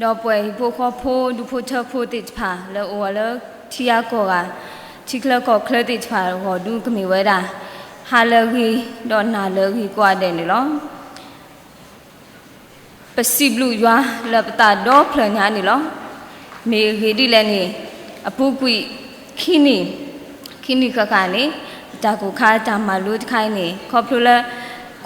ဒီးပှၤဟံၣ်ဖိဃီဖိ ဒူဖိထၢဖိသ့ၣ်တဖၣ် လၢအအိၣ်ဝဲလၢထံဂၤကီၢ်ဂၤ ထံချၢကီၢ်ချၢသ့ၣ်တဖၣ်အဂီၢ်ဒုး ကမ့ၢ်ဝဲဒၣ် ဟါလၢအဂ့ၤ ဒီးနၤလၢအဂ့ၤကိးဂၤဒဲးန့ၣ်လီၤ. ပစံးဘျုးယွၤလၢပသးဒီဖျၢၣ်ညါန့ၣ်လီၤ. မ့ၢ်အဂ့ၢ်ဒ်လဲၣ်န့ၣ်, အပူၤကွံာ်ခံနံၣ်, ခံနံၣ်ဃၣ်ဃၣ်န့ၣ် တၢ်ကိၢ်ခါတၢ်မၤလိတခါအံၤန့ၣ် ခီဖျိလၢ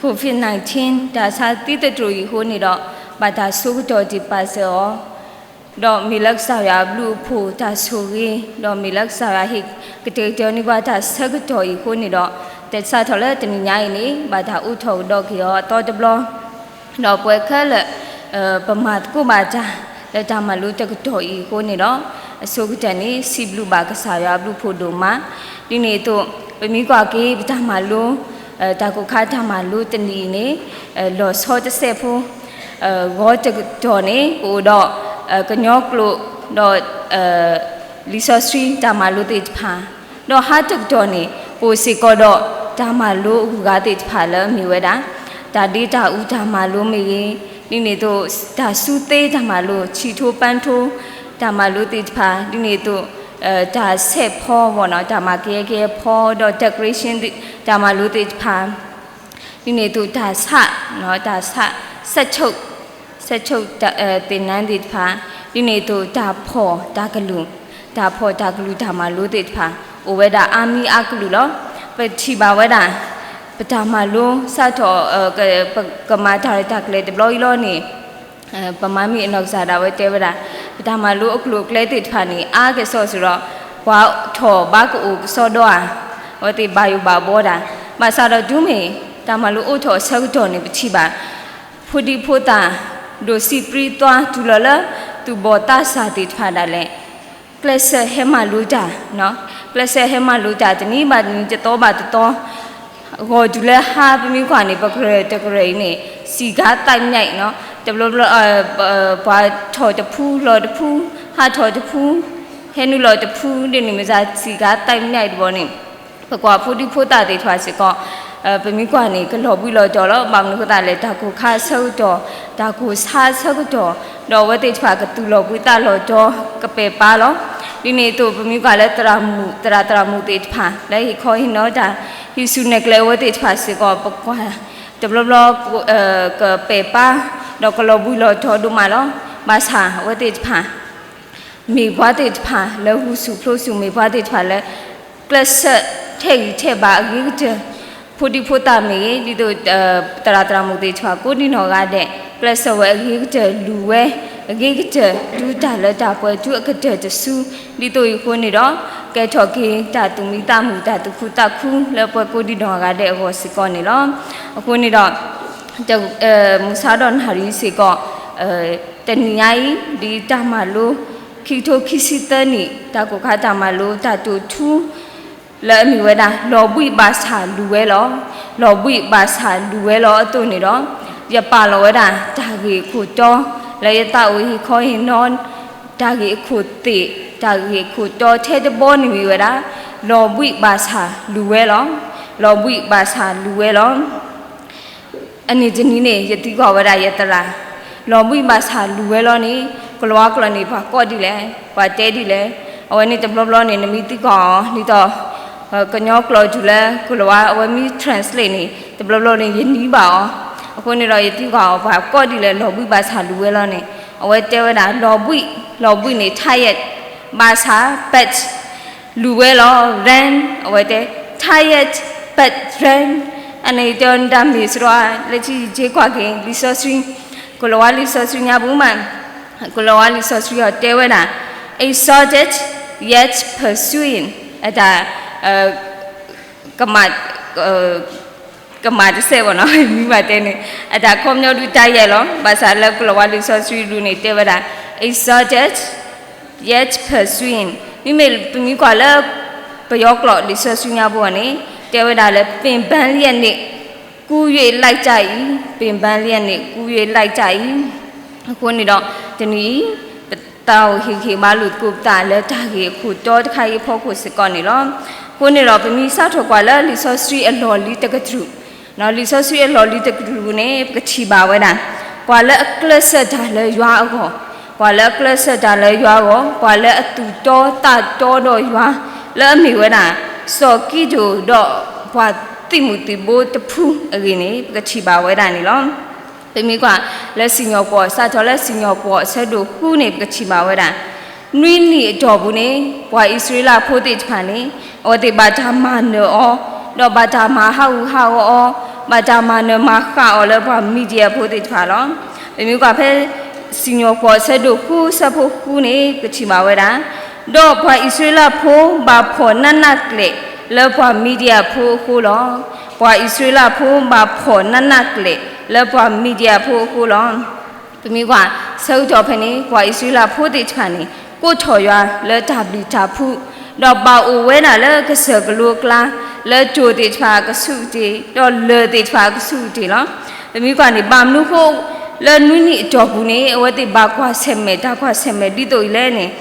COVID nineteen တၢ်ဆါသံသတြိာ်အံၤအဃိန့ၣ်ဒီး ဘၣ်တၢ်ဆိကတီၢ်ဒံးပာ်စၢၤအီၤ ဒီးမ့ၢ်လၢကစၢ်ယွၤအဘျုးအဖှိၣ်တၢ်ဆိၣ်ဂ့ၤ, ဒီးမ့ၢ်လၢကစၢ်ယွၤဟ့ၣ်ကတဲာ်ကတီၤန့ၢ်ပှၤတၢ်ဆၢကတီၢ်အံၤအဃိန့ၣ်ဒီး တၢ်စးထီၣ်လၢတနံၤညါအံၤန့ၣ် ဘၣ်တၢ်အိးထီၣ်ကဒီးက့ၤအီၤအသီတဘျီ, ဒီးပဝဲခဲလၢာ် ပမၤသကိးဘၣ်တၢ်လၢတၢ်မၤလိတကတီၢ်အံၤအဃိန့ၣ်ဒီး အဆိကတၢၢ်န့ၣ် စံးဘျုးဘၣ်ကစၢ်ယွၤအဘျုးအဖှိၣ်ဒိၣ်မး, ဒ်န့ၣ်အသိး ပမ့ၢ်ကွၢ်က့ၤပတၢ်မၤလိ တၢ်ကိၢ်ခါတၢ်မၤလိတနံၤအံၤန့ၣ် လီၤဆီတစဲးဖိ ဂီၤတကတီၢ်န့ၣ် ပအိၣ်ဒီး ကညီကျိာ် ဒီး လံာ်စီဆှံတၢ်မၤလိသ့ၣ်တဖၣ်, ဒီးဟါတကတီၢ်န့ၣ် ပအိၣ်စ့ၢ်ကီးဒီးတၢ်မၤလိအဂုၤအဂၤသ့ၣ်တဖၣ်လၢအမ့ၢ်ဝဲဒၣ် တၢ်ဒ့တၢ်အူတၢ်မၤလိမ့ၢ်ဂ့ၤ, ဒ်န့ၣ်အသိး တၢ်စူသ့တၢ်မၤလိ ဆံးထိပန်းထိ တၢ်မၤလိသ့ၣ်တဖၣ်, ဒ်န့ၣ်အသိး တၢ်ဆဲးဖီ တၢ်မၤကယဲကယဲဖီ ဒီး decoration တၢ်မၤလိသ့ၣ်တဖၣ် ဒ်န့ၣ်အသိးတၢ်ဆး, တၢ်ဆး စက်ချုပ်, စက်ချုပ် သင်တန်းသ့ၣ်တဖၣ်, ဒ်န့ၣ်အသိးတၢ်ဖီၣ်တၢ်ကလုၢ်, တၢ်ဖီၣ်တၢ်ကလုၢ်တၢ်မၤလိသ့ၣ်တဖၣ် အိၣ်ဝဲဒၣ်အါမံၤအါကလုာ်လီၤ. ပထံၣ်ဘၣ်ဝဲဒၣ် ပတၢ်မၤလိစးထီၣ် ကမၤတၢ်ရဲၣ်တၢ်ကျဲၤတဘျီအံၤလီၤန့ၣ် ပမၤမ့ၢ်အနီၢ်ကစၢ်ဒၣ်ဝဲတဲဝဲဒၣ် ပတၢ်မၤလိအကျိၤအကျဲသ့ၣ်တဖၣ်န့ၣ် အါကဲၣ်ဆိးစ့ၢ်ဒီး ပှၤထီၣ်ဘၣ်ကအိၣ်ကစီဒီဧါ, အဝဲသ့ၣ်ဘၣ်ယိၣ်ဘၣ်ဘှီတၢ်, ဘၣ်ဆၣ်ဒီးတုၤမ့ၢ် တၢ်မၤလိအိၣ်ထီၣ်အဆၢကတီၢ်န့ၣ် ပထံၣ်ဘၣ် ဖိဒံဖိသၣ် ဒိၣ်စံးပြံသွါတုၤလီၤလၢ သူၣ်ဘီၣ်သးစၢ်သ့ၣ်တဖၣ်ဒၣ်လဲာ် ကျဲးစၢးဟဲမၤလိတၢ်, ကျဲးစၢးဟဲမၤလိတၢ် တနံၤဘၣ်တနံၤ တသီဘၣ်တသီ ဂီၢ်တုၤလၢဟါပမ့ၢ်ကွၢ်န့ၣ် ပကရၢၢ်တကရၢၢ်အံၤန့ၣ် စံးကါသးမံးယံာ်, တဘျီဘျီ ပှၤထီၣ်တဖုလီၤတဖု, ဟးထီၣ်တဖု, ဟဲနုာ်လီၤတဖု ဒ်န့ၣ်မ့ၢ်စ့ၢ်ကီး စံးကါသးမံးယံာ်တဘျီန့ၣ် ပကွၢ်ဖိဒံဖိသၣ်သ့ၣ်တဖၣ်စ့ၢ်ကီး ပမ့ၢ်ကွၢ်န့ၣ် ကလီၤဘှံးလီၤတီၤလီၤ. ဘၣ်မနုၤအဃိသတးလဲၣ် တၢ်ကိၢ်ခါအဆၢကတီၢ်, တၢ်ကိၢ်ဆါအဆၢကတီၢ်, ဒီးအဝဲသ့ၣ်တဖၣ်ကသူၣ်လီၤဘှံးသးလီၤတီၤ ကပဲာ်ပါလီၤ. ဒ်န့ၣ်အသိး ပမ့ၢ်ကွၢ်လၢသရၣ်မုၣ်, သရၣ်သရၣ်မုၣ်သ့ၣ်တဖၣ် လၢဟ့ၣ်ခီဟ့ၣ်နီၤတၢ် ဟံးစုနဲၣ်ကျဲအဝဲသ့ၣ်တဖၣ်စ့ၢ်ကီး ပကွၢ်တဘျီဘျီ ကပဲာ်ပါ ဒီးကလီၤဘှံးလီၤတီၤဒိၣ်မးလီၤ. ဘၣ်ဆၣ်အဝဲသ့ၣ်တဖၣ် မ့ၢ်ပှၤသ့ၣ်တဖၣ်လၢ ဂုာ်ဆူၣ်ပျိဆူၣ် မ့ၢ်ပှၤသ့ၣ်တဖၣ်လၢ ကျဲးစၢးထဲးဂံၢ်ထဲးဘါအဂ့ၤကတၢၢ်, ဖိဒံဖိသၣ်မ့ၢ်ဂ့ၤ ဒ်သိး သရၣ်သရၣ်မုၣ်သ့ၣ်တဖၣ် ကိးဒံနီၢ်ဂၤဒဲး ကျဲးစၢးဝဲအဂ့ၤကတၢၢ် လူၤဝဲအဂ့ၤကတၢၢ် တုၤတၢ်လၢတၢ်ပှဲၤတုၤအကတၢၢ်တစု, ဒ်သိးအံၤအဃိန့ၣ်ဒီး ကဲထီၣ်က့ၤတၢ်သူၣ်မံသးမုာ် တၢ်သူၣ်ခုသးခုလၢပှၤကိးဒံနီၢ်ဂၤဒဲးအဂီၢ်စ့ၢ်ကီးန့ၣ်လီၤ. အဃိန့ၣ်ဒီး မုၢ်ဆါဒီးနၣ်ရံၣ်စ့ၢ်ကီး တနံၤညါအံၤ ဒ်တၢ်မၤလိ ခံကထိခံဆံသၢနံၣ် တၢ်ကိၢ်ခါတၢ်မၤလိ တၢ်တိာ်ထူ လၢအမ့ၢ်ဝဲဒၣ် လီၤဘှံးဘၣ်ဆၣ်လူၤဝဲလီၤ. လီၤဘှံးဘၣ်ဆၣ်လူၤဝဲလီၤအသိးန့ၣ်ဒီး ယပာ်လီၤဝဲဒၣ် တၢ်ဂ့ၢ်အခိၣ်တီ လၢယသးအိၣ်ဟ့ၣ်ခီဟ့ၣ်နီၤ တၢ်ဂ့ၢ်အခိၣ်သ့ၣ် တၢ်ဂ့ၢ်အခိၣ်တီထဲတဘီန့ၣ်မ့ၢ်ဝဲဒၣ် လီၤဘှံးဘၣ်ဆၣ်လူၤဝဲလီၤ. လီၤဘှံးဘၣ်ဆၣ်လူၤဝဲလီၤ. အနံၤတနံၤန့ၣ် ယသံကွၢ်ဝဲဒၣ်ယသရၣ်, လီၤဘှံးဘၣ်ဆၣ်လူၤဝဲလီၤန့ၣ် ကလၤဝါကျိာ်န့ၣ် ပှၤကိးဒ်လဲၣ်, ပှၤတဲဒ်လဲၣ်. အဝဲန့ၣ်တဘျီဘျီန့ၣ် နမ့ၢ်သံကွၢ်အီၤ ဒ်သိး ကညီကျိာ်တုၤလၢကလၤဝါ အဝဲမ့ၢ် translate န့ၣ် တဘျီဘျီန့ၣ် ယနံၤဘၣ်အီၤ. အဃိန့ၣ်ဒီး ယသံကွၢ်အီၤ ပှၤကိးဒ်လဲၣ် လီၤဘှံးဘၣ်ဆၣ်လူၤဝဲလီၤန့ၣ် အဝဲတဲဝဲဒၣ် လီၤဘှံး, လီၤဘှံးန့ၣ် tired ဘၣ်ဆၣ် but လူၤဝဲလီၤ ran အဝဲတဲ tired but ran အန့ၣ်တဲအီၤနတၢ်မ့ၢ်စ့ၢ်ကီး လၢခံယက့ၤကွၢ်က့ၤ လံာ်စီဆှံ ကလၤဝါလံာ်စီဆှံညါပူၤမး ကလၤဝါလံာ်စီဆှံအီၤတဲဝဲဒၣ် exhausted yet pursuing အတၢ် ကမၣ် ကမၣ်တစဲးဘၣ်နီၤ မ့ၢ်ဘၣ်တဲန့ၣ် အတၢ်ခီပညီဒုး tired လီၤ. ဘၣ်ဆၣ်လၢကလၤဝါလံာ်စီဆှံဒုးန့ၣ် တဲဝဲဒၣ် exhausted yet pursuing မ့မ့ၢ်ပမ့ၢ်ကွၢ်လၢ ပယီၤကျိာ်လံာ်စီဆှံညါပူၤန့ၣ် တဲဝဲဒၣ်လၢ ပင်ပန်းလျက်နှင့် ကူး၍ လိုက်တတ်၏, ပင်ပန်းလျက်နှင့် ကူး၍ လိုက်တတ်၏. အဃိန့ၣ်ဒီး တနံၤအံၤ ပသးအိၣ်ဟ့ၣ်ဂံၢ်ဟ့ၣ်ဘါလိာ်သကိးပသးလၢတၢ်ဂ့ၢ်အခိၣ်တီတခါအံၤ အဖီခိၣ်စ့ၢ်ကီးန့ၣ်လီၤ. အဃိန့ၣ်ဒီး ပမ့ၢ်စးထီၣ်ကွၢ်လၢလံာ်စီဆှံအလီၢ်လံၤတကတြူၢ်, လံာ်စီဆှံအလီၢ်လံၤတကတြူၢ်န့ၣ် ပကထံၣ်ဘၣ်ဝဲဒၣ် ပှၤလၢအကျဲးစၢးတၢ်လၢယွၤအဂီၢ် ပှၤလၢအကျဲးစၢးတၢ်လၢယွၤအဂီၢ်, ပှၤလၢအသူၣ်တီသးတီဒီးယွၤ, လၢအမ့ၢ်ဝဲဒၣ် စီၤကံဒိၣ်ဒီး ပှၤသံၣ်မူးသံၣ်ဘိတဖုအဂ့ၢ်န့ၣ် ပကထံၣ်ဘၣ်ဝဲဒၣ်န့ၣ်လီၤ. ပမ့ၢ်ကွၢ်လၢစံၣ်ညီၣ်ကွီၢ် စးထီၣ်လၢစံၣ်ညီၣ်ကွီၢ်အဆၢဒိၣ်ဃုန့ၣ် ပကထံၣ်ဘၣ်ဝဲဒၣ် နွံနံၣ်အတီၢ်ပူၤန့ၣ် ပှၤအံၣ်စရ့လးဖိသ့ၣ်တဖၣ်န့ၣ် အဝဲသ့ၣ်ဘၣ်တၢ်မၤနၢၤအီၤ, ဒီးဘၣ်တၢ်မၤဟးဂူာ်ဟးဂီၤအီၤ, ဘၣ်တၢ်မၤနၢၤမၤဃၣ်အီၤလၢပှၤမံၤဒယၣ်ဖိသ့ၣ်တဖၣ်လီၤ. ပမ့ၢ်ကွၢ်ဖဲ စံၣ်ညီၣ်ကွီၢ်အဆၢဒိၣ်ဃု အဆၢဖိဃုန့ၣ် ပထံၣ်ဘၣ်ဝဲဒၣ်, ဒီးပှၤအံၣ်စရ့လးဖိဘၣ်ဖှီၣ်နးနးကျဲးလၢပှၤမံၤဒယၣ်ဖိအဃိလီၤ. ပှၤအံၣ်စရ့လးဖိဘၣ်ဖှီၣ်နးနးကျဲးလၢပှၤမံၤဒယၣ်ဖိအဃိလီၤ. ပမ့ၢ်ကွၢ်ဆၢကတီၢ်ဖဲန့ၣ် ပှၤအံၣ်စရ့လးဖိသ့ၣ်တဖၣ်န့ၣ် ကိးထီၣ်ယွၤလၢတၢ်ဘျုးတၢ်ဖှိၣ်, ဒီးဘၣ်အိၣ်ဝဲဒၣ်လၢကစၢၢ်ကလိအကျါ, လၢတိၢ်သ့ၣ်တဖၣ်အကဆူးကတ့ၢ်, ဒီးလၢၢ်သ့ၣ်တဖၣ်အကဆူးကတ့ၢ်လီၤ. ပမ့ၢ်ကွၢ်န့ၣ် ဘၣ်မနုၤဃိ လၢနွံနံၣ်အတီၢ်ပူၤန့ၣ် အဝဲသ့ၣ်ဘၣ်ကွၢ်ဆၢၣ်မဲာ်တၢ်ကွၢ်ဆၢၣ်မဲာ်ဒ်သိးအံၤလဲၣ်န့ၣ်,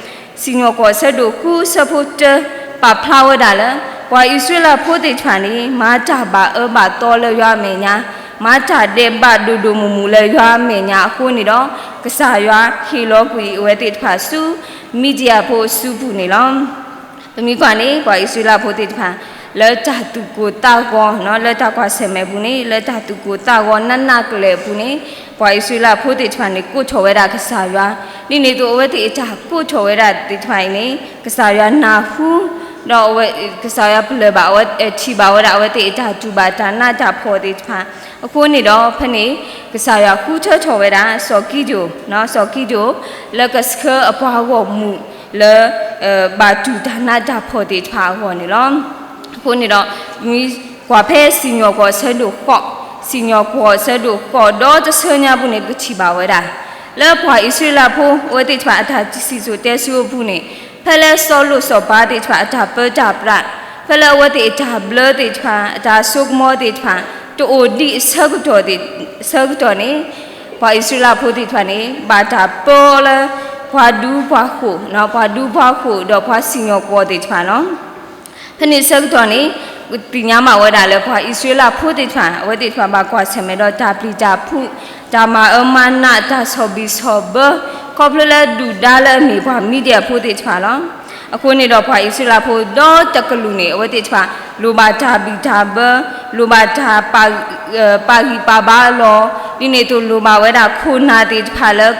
စံၣ်ညီၣ်ကွီၢ်အဆၢဒိၣ်ဃု အဆၢဖိတၢ ပာ်ဖျါဝဲဒၣ်လၢ ပှၤအံၣ်စရ့လးဖိသ့ၣ်တဖၣ်န့ၣ် မၤတၢ်ဘၣ်အၢဘၣ်သီလၢယွၤအမဲာ်ညါ, မၤတၢ်ဒဲးဘးဒိၣ်ဒိၣ်မုၢ်မုၢ်လၢယွၤအမဲာ်ညါအဃိန့ၣ်ဒီး ကစၢ်ယွၤဟ့ၣ်လီၤကွံာ်အဝဲသ့ၣ်တဖၣ်ဆူ မံၤဒယၣ်ဖိအစုပူၤန့ၣ်လီၤ. ပမ့ၢ်ကွၢ်န့ၣ် ပှၤအံၣ်စရ့လးဖိသ့ၣ်တဖၣ် လၢတၢ်သူၣ်ကိၢ်သးဂီၤ, လၢတၢ်ကွၢ်ဆၢၣ်မဲာ်ပူၤန့ၣ် လၢတၢ်သူၣ်ကိၢ်သးဂီၤနးနးကျဲးအပူၤန့ၣ်, ပှၤအံၣ်စရ့လးဖိသ့ၣ်တဖၣ်န့ၣ် ကိးထီၣ်ဝဲဒၣ်ကစၢ်ယွၤ, ဒ်န့ၣ်အသိးအဝဲသ့ၣ်အတၢ်ကိးထီၣ်ဝဲဒၣ်သ့ၣ်တဖၣ်အံၤန့ၣ် ကစၢ်ယွၤနၢ်ဟူ ဒီးကစၢ်ယွၤပလၢၢ်ဘၣ်အဝဲ, ထံၣ်ဘၣ်ဝဲဒၣ်အဝဲသ့ၣ်အတၢ်တူၢ်ဘၣ်တၢ်နးတၢ်ဖှီၣ်သ့ၣ်တဖၣ်, အဃိန့ၣ်ဒီး ဖဲန့ၣ် ကစၢ်ယွၤဃုထၢထီၣ်ဝဲဒၣ် စီၤကံဒိၣ်, စီၤကံဒိၣ် လၢကဆှၢအပှၤဂီၢ်မုၢ်လၢ ဘၣ်တူၢ်တၢ်နးတၢ်ဖှီၣ်သ့ၣ်တဖၣ်အဂီၢ်န့ၣ်လီၤ. အဃိန့ၣ်ဒီး မ့ၢ်ကွၢ်ဖဲစံၣ်ညီၣ်ကွီၢ်အဆၢဒိၣ်ဃိး, စံၣ်ညီၣ်ကွီၢ်အဆၢဒိၣ်ဃိးဒီးတဆၢညါပူၤန့ၣ် ပကထံၣ်ဘၣ်ဝဲဒၣ် လၢပှၤအံၣ်စရ့လးဖိ အဝဲသ့ၣ်တဖၣ်အတၢ်စံၣ်စိၤတဲစိၤအပူၤန့ၣ်, ဖဲလၢစီၤလိၣ်စီၤပၤသ့ၣ်တဖၣ်အတၢ်ပၢတၢ်ပြး, ဖဲလၢအဝဲသ့ၣ်အတၢ်ဘျၢသ့ၣ်တဖၣ် အတၢ်စိကမီၤသ့ၣ်တဖၣ် တအိၣ်ဒံးအဆၢကတီၢ်သ့ၣ်, အဆၢကတီၢ်န့ၣ် ပှၤအံၣ်စရ့လးဖိသ့ၣ်တဖၣ်န့ၣ် ဘၣ်တၢ်ပၢအီၤလၢ ပှၤဒူပှၤဃိၣ်, ပှၤဒူပှၤဃိၣ်ဒီးပှၤစံၣ်ညီၣ်ကွီၢ်သ့ၣ်တဖၣ်လီၤ. ဖဲန့ၣ်ဆၢကတီၢ်န့ၣ် ပသ့ၣ်ညါဘၣ်ဝဲဒၣ်လၢပှၤအံၣ်စရ့လးဖိသ့ၣ်တဖၣ် အဝဲသ့ၣ်တဖၣ်ဘၣ်ကွၢ်ဆၢၣ်မဲာ်ဒီးတၢ်ပျံၤတၢ်ဖုး, တၢ်မၤအၢမၤနး, တၢ်ဆီၣ်ဘံၣ်ဆီၣ်ဘၢ, ခီဖျိလၢဒုၣ်ဒါလၢအမ့ၢ်ပှၤမံၤဒယၣ်ဖိသ့ၣ်တဖၣ်လီၤ. အဃိန့ၣ်ဒီးပှၤအံၣ်စရ့လးဖိဒီတကလုာ်န့ၣ် အဝဲသ့ၣ်တဖၣ် လိၣ်ဘၣ်တၢ်ဘံၣ်တၢ်ဘၢ, လိၣ်ဘၣ်တၢ် ပာ်ဂံၢ်ပာ်ဘါအလီၢ်, ဒ်န့ၣ်အသိးလိၣ်ဘၣ်ဝဲဒၣ်ခိၣ်နၢ်သ့ၣ်တဖၣ်လၢ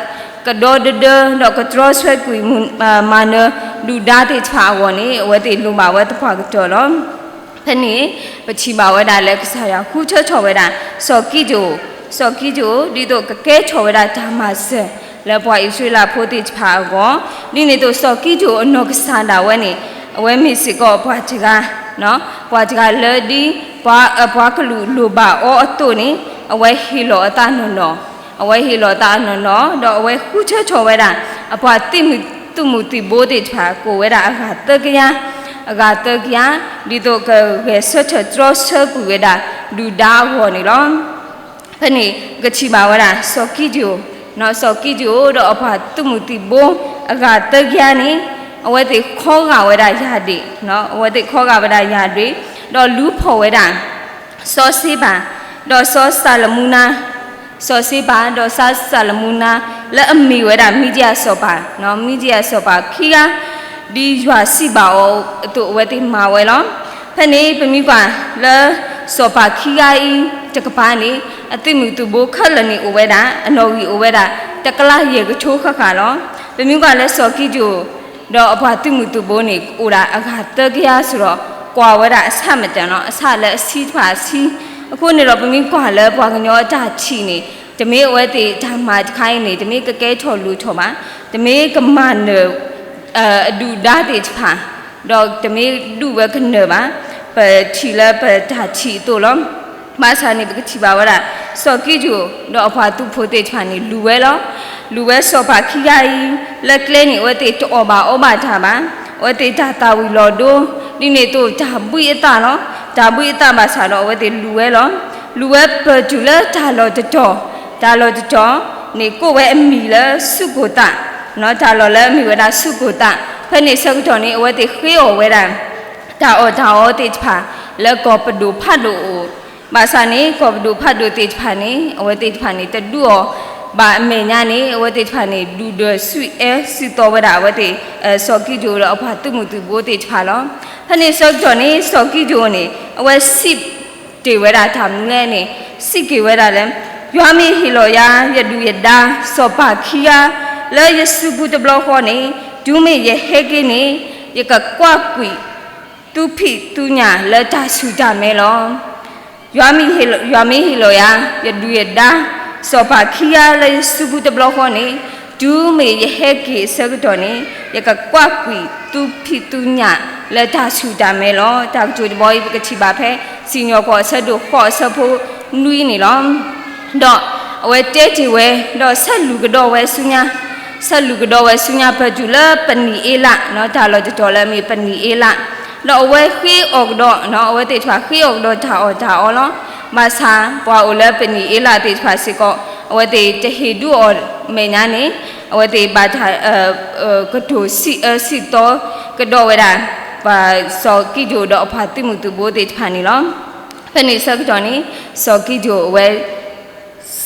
ကဒီဒဒၢ ဒီးကတြီဆၢကွံာ်မၤနၢၤဒုၣ်ဒါသ့ၣ်တဖၣ်အဂီၢ်န့ၣ် အဝဲသ့ၣ်လိၣ်ဘၣ်ဝဲသပှၢ်ကတၢၢ်လီၤ. ဖဲန့ၣ် ပထံၣ်ဘၣ်ဝဲဒၣ်လၢကစၢ်ယွၤဃုထၢထီၣ်ဝဲဒၣ် စီၤကံဒိၣ်, စီၤကံဒိၣ် ဒ်သိးကကဲထီၣ်ဝဲဒၣ်တၢ်မၤစၢၤ လၢပှၤအံၣ်စရ့လးဖိသ့ၣ်တဖၣ်အဂီၢ်, ဒ်န့ၣ်အသိးစီၤကံဒိၣ်အနီၢ်ကစၢ်ဒၣ်ဝဲန့ၣ် အဝဲမ့ၢ်စ့ၢ်ကီးပှၤတဂၤ, ပှၤတဂၤလၢဒ် ပှၤကလုာ်လိၣ်ဘၣ်အီၤအသိးန့ၣ် အဝဲဟ့ၣ်လီၤအသးနီၢ်နီၢ်, အဝဲဟ့ၣ်လီၤအသးအနီၢ်နီၢ် ဒီးအဝဲဃုထၢထီၣ်ဝဲဒၣ် အပှၤသံၣ်မူးသံၣ်ဘိသ့ၣ်တဖၣ် ကိးဝဲဒၣ်အဂၤသၢကယၤ, အဂၤသၢကယၤ, ဒ်သိးကဂဲၤဆၢထၢၣ်တြီဆၢကွံာ်ဝဲဒၣ် ဒုၣ်ဒါအဂီၢ်န့ၣ်လီၤ. ဖဲန့ၣ် ကထံၣ်ဘၣ်ဝဲဒၣ် စီၤကံဒိၣ်, စီၤကံဒိၣ်ဒီးအပှၤသံၣ်မူးသံၣ်ဘိ အဂၤသၢကယၤန့ၣ် အဝဲသ့ၣ်ခီဂာ်ဝဲဒၣ်ယၢ်ဒ့ၣ်, အဝဲသ့ၣ်ခီဂာ်ဝဲဒၣ်ယၢ်ဒ့ၣ်, ဒီးလူၤဖီၣ်ဝဲဒၣ် စီၤစ့ဘၤ, ဒီးစီၤစၤလမူနါ, စီၤစ့ဘၤ ဒီးစီၤစၤလမူနါ လၢအမ့ၢ်ဝဲဒၣ် မံၤဒယၣ်စီၤပၤ, မံၤဒယၣ်စီၤပၤခံဂၤ ဒ်ယွၤစံးဘၣ်အီၤအသိးအဝဲသ့ၣ်မၤဝဲလီၤ. ဖဲန့ၣ် ပမ့ၢ်ကွၢ်လၢ စီၤပၤခံဂၤအံၤတကပၤန့ၣ် အသံၣ်မူးသံၣ်ဘိခဲလၢာ်န့ၣ်အိၣ်ဝဲဒၣ် အနီၣ်ဂံၢ်အိၣ်ဝဲဒၣ် တကလးယဲၢ်ကထိဃၣ်ဃၣ်လီၤ. ပမ့ၢ်ကွၢ်လၢစီၤကံဒိၣ် ဒီးအပှၤသံၣ်မူးသံၣ်ဘိန့ၣ် အိၣ်ဒၣ်အဂၤသၢကယၤစ့ၢ်ဒီး ကွၢ်ဝဲဒၣ်အဆၣ်မတၤနီၤ အဆၣ်လၢအဆံတဖၣ်အဆံ, အဃိန့ၣ်ဒီး ပမ့ၢ်ကွၢ်လၢပှၤကညီအတၢ်ထံၣ်န့ၣ် တမ့ၢ်အဝဲသ့ၣ်တၢ်မၤတခါအံၤန့ၣ် တမ့ၢ်ကကဲထီၣ်လိၣ်ထီၣ်ဘၣ်, တမ့ၢ်ကမၤနၢၤ အဒုၣ်ဒါသ့ၣ်တဖၣ်, ဒီးတမ့ၢ်ဒုးဝဲကနၢၤဘၣ်, ပထံၣ်လၢပတၢ်ထံၣ်အသိးလီၤ. ဘၣ်ဆၣ်န့ၣ် ပကထံၣ်ဘၣ်ဝဲဒၣ် စီၤကံဒိၣ် ဒီးအပှၤသုးဖိသ့ၣ်တဖၣ်န့ၣ် လူၤဝဲလီၤ. လူၤဝဲစီၤပၤခံဂၤအံၤ လၢကျဲန့ၣ် အဝဲသ့ၣ်တအီၣ်ဘၣ်အီဘၣ်တၢ်ဘၣ်, အဝဲသ့ၣ်တၢ်သၣ်ဝံၤလီၤဒိ, ဒ်န့ၣ်အသိးတၢ်ဘှံးအသးလီၤ. တၢ်ဘှံးအသးဘၣ်ဆၣ်ဒီး အဝဲသ့ၣ်လူၤဝဲလီၤ. လူၤဝဲပၢၢ်တုၤလၢတၢ်လီၢ်တတီၤ, တၢ်လီၢ်တတီၤန့ၣ် ကိးဝဲအမံၤလၢစူၢ်ကိၢ်သး, တၢ်လီၢ်လၢအမ့ၢ်ဝဲဒၣ်စူၢ်ကိၢ်သး, ဖဲန့ၣ်ဆၢကတီၢ်န့ၣ် အဝဲသ့ၣ်ဃ့အီၣ်ဝဲဒၣ် တၢ်အီၣ်တၢ်အီသ့ၣ်တဖၣ် လၢကီၢ်ပဒိၣ်ဖးဒိၣ်အအိၣ်, ဘၣ်ဆၣ်န့ၣ် ကီၢ်ပဒိၣ်ဖးဒိၣ်သ့ၣ်တဖၣ်န့ၣ် အဝဲသ့ၣ်တဖၣ်န့ၣ် တဒုးအီၣ် ဘၣ်အမဲာ်ညါန့ၣ် အဝဲသ့ၣ်တဖၣ်န့ၣ် ဒုၣ်ဒွဲၣ်ဆူၣ်အဲၣ်ဆူၣ်သီဝဲဒၣ်အဝဲသ့ၣ် စီၤကံဒိၣ်ဒီးအပှၤသုးမုၢ်သံၣ်ဘိသ့ၣ်တဖၣ်လီၤ. ဖဲန့ၣ်ဆၢကတီၢ်န့ၣ် စီၤကံဒိၣ်န့ၣ် အဝဲစံးတ့ၢ်ဝဲဒၣ်တၢ်မနုၤလဲၣ်န့ၣ် စံးက့ၤဝဲဒၣ်လၢ ယွၤမ့ၢ်ဟ့ၣ်လီၤယၤ ယဒုၣ်ယဒါ စီၤပၤခံဂၤ လၢယစုပူၤတဘျီဃီန့ၣ် တုၤမ့ၢ်ယဟဲက့ၤန့ၣ် ယကကွၢ်ကွံာ် သူဖံးသူညၣ်လၢတၢ်ဆူၣ်တၢ်မဲလီၤ. ယွၤမ့ၢ်ဟ့ၣ်လီၤယၤ ယဒုၣ်ယဒါ စီၤပၤခံဂၤလၢယစုပူၤတဘျီဃီန့ၣ် တုၤမ့ၢ်ယဟဲက့ၤအဆၢကတီၢ်န့ၣ် ယကကွၢ်ကွံာ်သူဖံးသူညၣ်လၢတၢ်ဆူၣ်တၢ်မဲလီၤ. တၢ်ကတိၤတဘီအံၤ ပကထံၣ်ဘၣ်ဖဲ စံၣ်ညီၣ်ကွီၢ်အဆၢဒိၣ်ဃိးအဆၢဖိနွံန့ၣ်လီၤ. ဒီးအဝဲတဲတ့ၢ်ဝဲ ဒီးဆဲးလူၤကဒီးဝဲဆူညါ, ဆဲးလူၤကဒီးဝဲဆူညါ ပတုၤလၢပနံၣ်အ့လး တၢ်လီၢ်တတီၤလၢအမ့ၢ်ပနံၣ်အ့လး, ဒီးအဝဲဃ့အီၣ်ကဒီး အဝဲသ့ၣ်တဖၣ်ဃ့အီၣ်ကဒီးတၢ်အီၣ်တၢ်အီလီၤ. ဘၣ်ဆၣ် ပှၤအိၣ်လၢပနံၣ်အ့လးသ့ၣ်တဖၣ်စ့ၢ်ကီး အဝဲသ့ၣ်တဟ့ၣ်ဒုးအီၣ်မဲာ်ညါန့ၣ် အဝဲသ့ၣ်ဘၣ်တၢ် ကတိၤစံးအၢစံးသီကဒီးဝဲဒၣ် ပှၤစီၤကံဒိၣ်ဒီးအပှၤသုးမုၢ်သံၣ်ဘိသ့ၣ်တဖၣ်န့ၣ်လီၤ. ဖဲန့ၣ်ဆၢကတီၢ်န့ၣ် စီၤကံဒိၣ်အဝဲ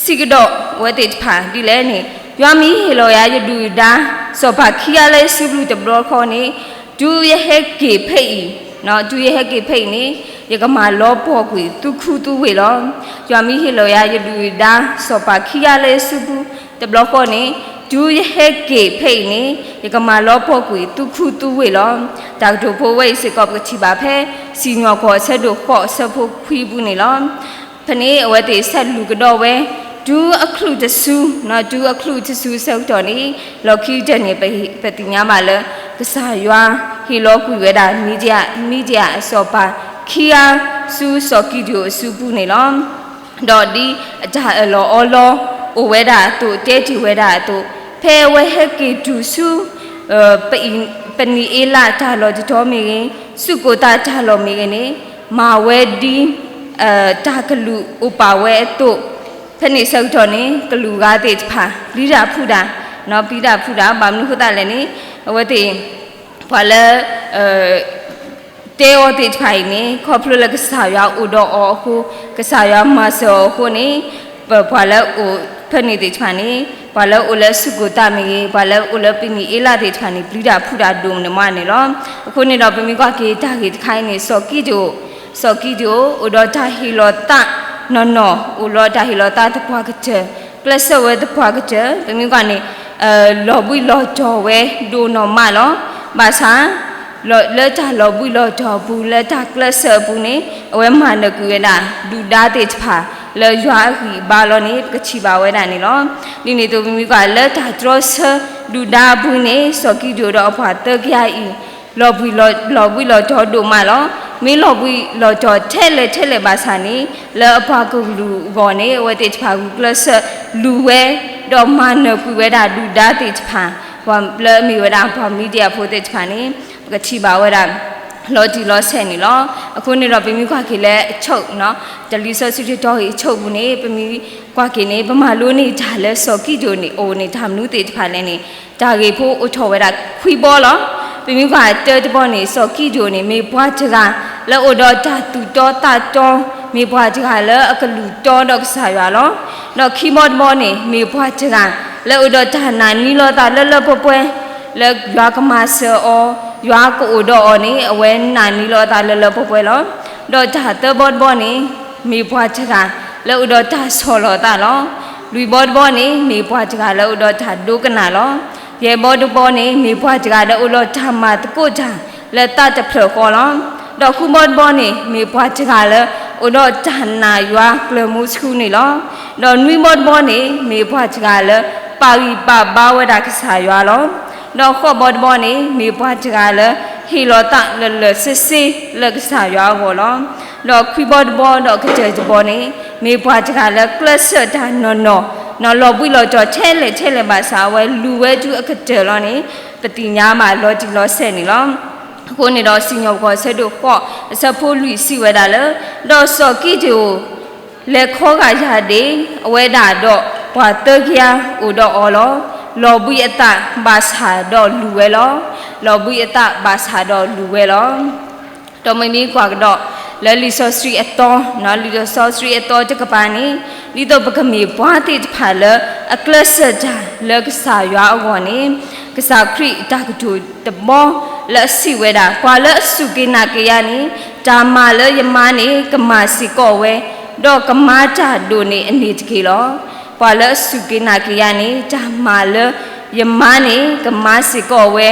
စံးကဒီးအဝဲသ့ၣ်တဖၣ်ဒ်လဲၣ်န့ၣ်, ယွၤမ့ၢ်ဟ့ၣ်လီၤယၤယဒုၣ်ဒါ စီၤပၤခံဂၤလၢယစုပူၤတဘျီဃီန့ၣ်, တုၤယဟဲက့ၤဖဲအံၤ, တုၤယဟဲက့ၤဖဲအံၤန့ၣ် ယကမၤလီၤပှီၢ်ကွံာ်သူၣ်ခုသူၣ်ဝ့ၢ်လီၤ. ယွၤမ့ၢ်ဟ့ၣ်လီၤယၤယဒုၣ်ဒါ စီၤပၤခံဂၤလၢယစုပူၤတဘျီဃီန့ၣ်, တုၤယဟဲက့ၤဖဲအံၤန့ၣ် ယကမၤလီၤပှီၢ်ကွံာ်သူၣ်ခုသူၣ်ဝ့ၢ်လီၤ. တၢ်ကတိၤဖိဝဲအံၤစ့ၢ်ကီး ပကထံၣ်ဘၣ်ဖဲ စံၣ်ညီၣ်ကွီၢ်အဆၢဒိၣ်ဃိးအဆၢဖိခွံအပူၤန့ၣ်လီၤ. ဖဲန့ၣ်အဝဲသ့ၣ်ဆဲးလူၤကဒီးဝဲ တုၤအချုးတစု, တုၤအချုးတစုဆၢကတီၢ်န့ၣ် လီၢ်ခံကတၢၢ်န့ၣ် ပသ့ၣ်ညါဘၣ်လၢ ကစၢ်ယွၤဟ့ၣ်လီၤကွံာ်ဝဲဒၣ် မံၤဒယၣ်, မံၤဒယၣ်အစီၤပၤခံဂၤ ဆူစီၤကံဒိၣ်အစုပူၤန့ၣ်လီၤ. ဒီးဒ်အတၢ်အၢၣ်လီၤအီလီၤအိၣ်ဝဲဒၣ်အသိး တဲတ့ၢ်ဝဲဒၣ်အသိး, ဖဲအဝဲဟဲက့ၤတုၤဆူ ပနံၣ်အ့လးတၢ်လီၢ်တတီၤမ့ၢ်ဂ့ၤ, စူၢ်ကိၢ်သးတၢ်လီၢ်မ့ၢ်ဂ့ၤန့ၣ်, မၤဝဲဒ် တၢ်ကလုၢ်အိၣ်ပာ်ဝဲအသိး, ဖဲန့ၣ်ဆၢကတီၢ်န့ၣ် ကလုာ်ဂၤသ့ၣ်တဖၣ် ပျံၤတၢ်ဖုးတၢ်, ပျံၤတၢ်ဖုးတၢ် ဘၣ်မနုၤအဃိသတးလဲၣ်န့ၣ်, အဝဲသ့ၣ် ပှၤလၢ တဲအီၤသ့ၣ်တဖၣ်အံၤန့ၣ် ခီဖျိလၢကစၢ်ယွၤအိၣ်ဒီးအီၤအဃိ, ကစၢ်ယွၤမၤစၢၤအီၤအဃိန့ၣ်, ပပှၤလၢအိၣ်ဖဲန့ၣ်သ့ၣ်တဖၣ်န့ၣ်, ပှၤလၢအိၣ်လၢစူၢ်ကိၢ်သးမ့ၢ်ဂ့ၤ, ပှၤလၢအိၣ်လၢပနံၣ်အ့လးသ့ၣ်တဖၣ်န့ၣ် ပျံၤတၢ်ဖုးတၢ်ဒိၣ်န့ၣ်မးန့ၣ်လီၤ. အဃိန့ၣ်ဒီး ပမ့ၢ်ကွၢ်က့ၤတၢ်ဂ့ၢ်တခါအံၤန့ၣ် စီၤကံဒိၣ်, စီၤကံဒိၣ် အိၣ်ဒီးတၢ်ဟ့ၣ်လီၤသးနီၢ်နီၢ်, အိၣ်ဒီးတၢ်ဟ့ၣ်လီၤသးသပှၢ်ကတၢၢ်, ကျဲးစၢးဝဲသပှၢ်ကတၢၢ်, ပမ့ၢ်ကွၢ်န့ၣ် လီၤဘှံးလီၤတီၤဝဲဒိၣ်နီၢ်မးလီၤ. ဘၣ်ဆၣ် လၢတၢ်လီၤဘှံးလီၤတီၤအပူၤ လၢတၢ်ကျဲးစၢးအပူၤန့ၣ် အဝဲမၤနၢၤကွံာ်ဝဲဒၣ် ဒုၣ်ဒါသ့ၣ်တဖၣ် လၢယွၤအဂံၢ်အဘါလီၤန့ၣ် ပကထံၣ်ဘၣ်ဝဲဒၣ်န့ၣ်လီၤ. ဒ်န့ၣ်အသိး ပမ့ၢ်ကွၢ်လၢတၢ်တြီဆၢဒုၣ်ဒါအပူၤန့ၣ် စီၤကံဒိၣ်ဒီးအပှၤသၢကယၤအံၤ လီၤဘှံးလီၤတီၤဒိၣ်မးလီၤ. မ့ၢ်လီၤဘှံးလီၤတီၤထဲလဲၣ်ထဲလဲၣ်ဘၣ်ဆၣ်န့ၣ် လၢအပှၤကလုာ်အဂီၢ်န့ၣ် အဝဲသ့ၣ်တဖၣ်ဂုာ်ကျဲးစၢးလူၤဝဲ ဒီးမၤနၢၤကွံာ်ဝဲဒၣ်ဒုၣ်ဒါသ့ၣ်တဖၣ်, ပှၤလၢအမ့ၢ်ဝဲဒၣ်ပှၤမံၤဒယၣ်ဖိသ့ၣ်တဖၣ်န့ၣ် ပကထံၣ်ဘၣ်ဝဲဒၣ် လီၤတံၢ်လီၤဆဲးန့ၣ်လီၤ. အဃိန့ၣ်ဒီး ပမ့ၢ်ကွၢ်က့ၤလၢအဆိ, တၢ်လံာ်စီဆှံတတီၤအံၤအဆိအပူၤန့ၣ် ပမ့ၢ်ကွၢ်က့ၤန့ၣ် ပမၤလိန့ၢ်တၢ်လၢစီၤကံဒိၣ်န့ၣ် အိၣ်န့ၣ်တၢ်မနုၤသ့ၣ်တဖၣ်လဲၣ်န့ၣ် တၢ်ဂ့ၢ်ဖိအိၣ်ထီၣ်ဝဲဒၣ်ခွံဘီလီၤ. ပမ့ၢ်ကွၢ်တၢတဘီန့ၣ် စီၤကံဒိၣ်န့ၣ် မ့ၢ်ပှၤတဂၤ လၢအိၣ်ဒီးတၢ်သူၣ်တီသးတီ, မ့ၢ်ပှၤတဂၤလၢအကလုၢ်တီဒီးကစၢ်ယွၤလီၤ. ဒီးခံဘီတဘီန့ၣ် မ့ၢ်ပှၤတဂၤ လၢအိၣ်ဒီးတၢ်နာ်န့ၢ်လီၤသးလၢလၢပှဲၤပှဲၤ, လၢယွၤကမၤစၢၤအီၤ, ယွၤကအိၣ်ဒီးအီၤန့ၣ် အဝဲနာ်န့ၢ်လီၤသးလၢလၢပှဲၤပှဲၤလီၤ. ဒီးတၢ်သၢဘီတဘီန့ၣ် မ့ၢ်ပှၤတဂၤ လၢအိၣ်ဒီးတၢ်ဆီၣ်လီၤသးလီၤ. လွံၢ်ဘီတဘီန့ၣ် မ့ၢ်ပှၤတဂၤလၢအိၣ်ဒီးတၢ်ဒိကနၣ်လီၤ. ယဲၢ်ဘီတဘီန့ၣ် မ့ၢ်ပှၤတဂၤလၢအိၣ်ဒီးတၢ်မၤသကိးတၢ်လၢသးတဖျၢၣ်ဃီလီၤ. ဒီးဃုဘီတဘီန့ၣ် မ့ၢ်ပှၤတဂၤလၢ အိၣ်ဒီးတၢ်နာ်ယွၤကျၢၤမူဆူန့ၣ်လီၤ. ဒီးနွံဘီတဘီန့ၣ် မ့ၢ်ပှၤတဂၤလၢ ပာ်ဂံၢ်ပာ်ဘါဝဲဒၣ်ကစၢ်ယွၤလီၤ. ဒီးဃိးဘီတဘီန့ၣ် မ့ၢ်ပှၤတဂၤလၢ ဟ့ၣ်လီၤသးလၢာ်လၢာ်ဆ့ဆ့လၢကစၢ်ယွၤအဂီၢ်လီၤ. ဒီးခွံဘီတဘီဒီးကတၢၢ်တဘီန့ၣ် မ့ၢ်ပှၤတဂၤလၢကျဲးစၢးတၢ်နီၢ်နီၢ်, လီၤဘှံးလီၤတီၤထဲလဲၣ်ထဲလဲၣ်ဘၣ်ဆၣ် အဝဲလူၤဝဲတုၤအကတၢၢ်လီၤန့ၣ် ပသ့ၣ်ညါဘၣ်လီၤတံၢ်လီၤဆဲးန့ၣ်လီၤ. အဃိန့ၣ်ဒီး စံၣ်ညီၣ်ကွီၢ်အဆၢဒိၣ်ဃိး အဆၢဖိလွံၢ်စံးဝဲဒၣ်လၢ, ဒီးစီၤကံဒိၣ် လဲၤခီဂာ်ယၤဒ့ၣ်, အဝဲဒၣ်ဒီးပှၤသၢကယၤအိၣ်ဒီးအီၤလီၤ. လီၤဘှံးအသးဘၣ်ဆၣ်ဒီးလူၤဝဲလီၤ. လီၤဘှံးအသးဘၣ်ဆၣ်ဒီးလူၤဝဲလီၤ. ဒီးမ့မ့ၢ်ကွၢ်ကဒီး လၢလံာ်စီဆှံအသီ, လံာ်စီဆှံအသီတကပၤန့ၣ်, ဒ်သိးပကမ့ၢ်ပှၤသ့ၣ်တဖၣ်လၢအကျဲးစၢးတၢ်လၢကစၢ်ယွၤအဂီၢ်န့ၣ်, ကစၢ်ခရံာ်အတၢ်ကတိၤတဘီလၢအစံးဝဲဒၣ်, ပှၤလၢအစူၢ်က့ၤနာ်က့ၤယၤန့ၣ်, တၢ်မၤလၢယမါန့ၣ် ကမၤစ့ၢ်ကီးဝဲ, ဒီးကမၤတၢ်ဒိၣ်န့ၢ်အန့ၣ်တက့ၢ်လီၤ. ပှၤလၢအစူၢ်က့ၤနာ်က့ၤယၤန့ၣ်, တၢ်မၤလၢယမါန့ၣ် ကမၤစ့ၢ်ကီးဝဲ,